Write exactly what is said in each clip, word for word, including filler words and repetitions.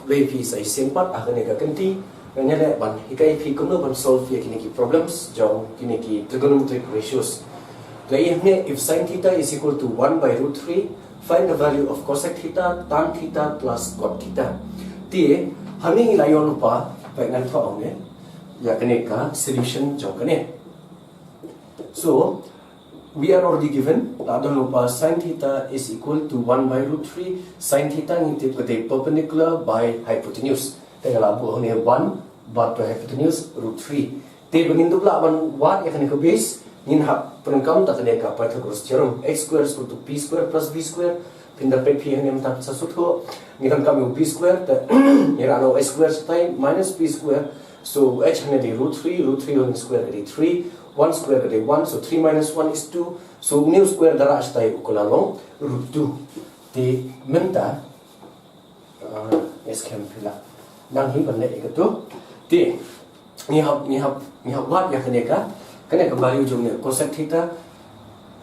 Ba phi sa ïa sngewthuh ha kane ka kynti, ngan ïaleh ban hikai phi kumno ban solve ïa kine ki problems jong kine ki trigonometric ratios. Ka ïa ne, if sine theta is equal to one by root three, find the value of cosec theta, tan theta plus cot theta. Te hangne ngi la ïoh lypa, peit ngan thoh hangne ïa kane ka solution jong kane. So we are already given, la don lypa sine theta is equal to one by root three. Sine theta ngi tip ka dei perpendicular by hypotenuse. Te nga la buh hangne one, bad to hypotenuse root three. Te ba ngin dup lah ban wad ïa kane ka base, ngin hap pyndonkam da kane ka Pythagoras theorem, x square is equal to p square plus b square. Phin da peit phi hangne mynta phin sa sngewthuh. Ngi donkam ïa u p square, te ngi rah noh x square shatai minus p square. So h hangne dei root three, root three whole square ka dei three, one square ka dei one, so three minus one is two. So une u square da rah shatai u kylla long root two. Te mynta, ah, yes, khlem phi lah nang hi ban leh ïa kato. Te ngi hap, ngi hap, ngi hap wad ïa kane ka, kane ka value jong ne, cosec theta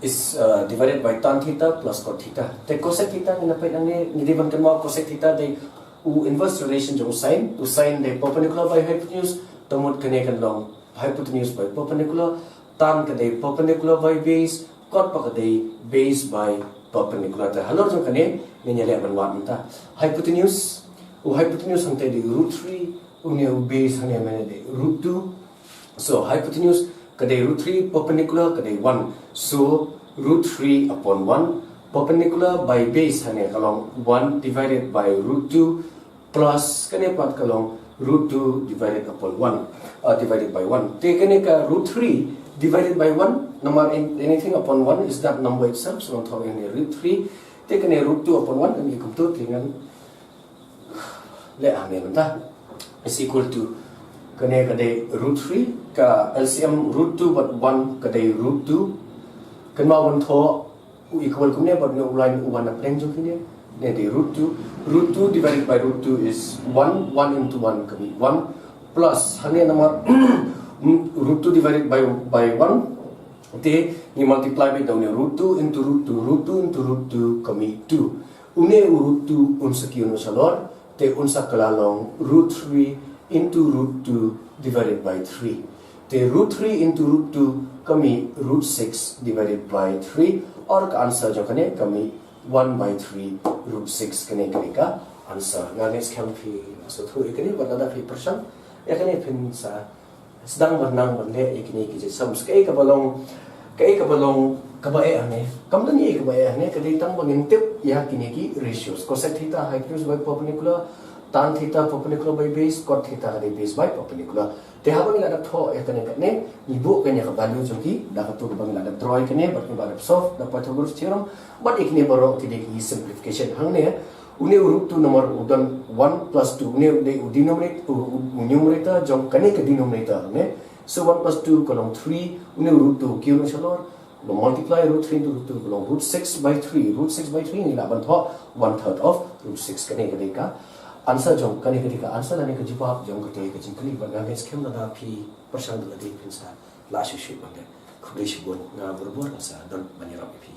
is, uh, divided by tan theta plus cot theta. Te cosec theta ngi na peit nangne, ngi dei ban kynmaw cosec theta dei u inverse relation jong u sine, u sine dei perpendicular by hypotenuse, te mut kane kan long hypotenuse by perpendicular, tan ka dei perpendicular by base, cot pat ka dei base by perpendicular. Te halor jong kane ngin ïaleh ban wad mynta. Hypotenuse, u hypotenuse hangta dei root three, une u base hangne mynta dei root two. So hypotenuse ka dei root three, perpendicular ka dei one. So root three upon one, perpendicular by base hangne ka long one divided by root two, plus kane pat ka long root two divided upon one, uh, divided by one. Te kane ka root three divided by one, namar an-, anything upon one is that number itself, so ngan thoh ïa kane root three. Te kane root two upon one, kane kumto te ngan leh hangne mynta. Is equal to, kane ka dei root three, ka L C M root two bad one ka dei root two. Kynmaw ban thoh u equal kumne bad une u line u wan na pdeng jong kine. Ne dei root two. Root two divided by root two is one, one into one ka mih one. Plus hangne namar root two divided by, by one, te ngi multiply beit da une root two into root two, root two into root two ka mih two. Une u root two un sa kiew noh shalor, te un sa kylla long root three into root two divided by three. Te root three into root two ka mih root six divided by three, or ka answer jong kane ka mih one by three root six. Kane, kane ka answer. Nga ngeit skhem phi sngewthuh ïa kane, bad lada phi pyrshang ïa kane phin sa sdang ban nang ban leh ïa kine ki jait sums. Kaei kaba long, kaei kaba long kaba eh hangne, kam don ei kaba eh hangne, ka dei tang ba ngin tip ïa kine ki ratios. Cosec theta hypotenuse by perpendicular, tan theta perpendicular by base, cot theta ka dei base by perpendicular. Te haba ngi la dep thoh ïa kane katne, ngi buh kane ka value jong ki da kato kaba ngi la dep draw ïa kane, bad ngi la dep solve da Pythagoras theorem, bad ïa kine baroh ki dei ki simplification. Hangne une u root two namar u don one plus two, une u dei u denominator, u, u, u numerator jong kane ka denominator, ne? So one plus two ka long three, une u root two kiew noh shalor, ba multiply root three into root two ka long root six by three, root six by three ngi lah ban thoh one third of root six. Kane ka dei ka answer jong, kane ka dei ka answer lane ka jubab jong kata ka jingkylli. Bad nga ngeit skhem lada phi pyrshang da lade phin sa lah shuh shuh ban leh. Khublei shibun, nga barabor nga sa don ban ïarap ïa phi.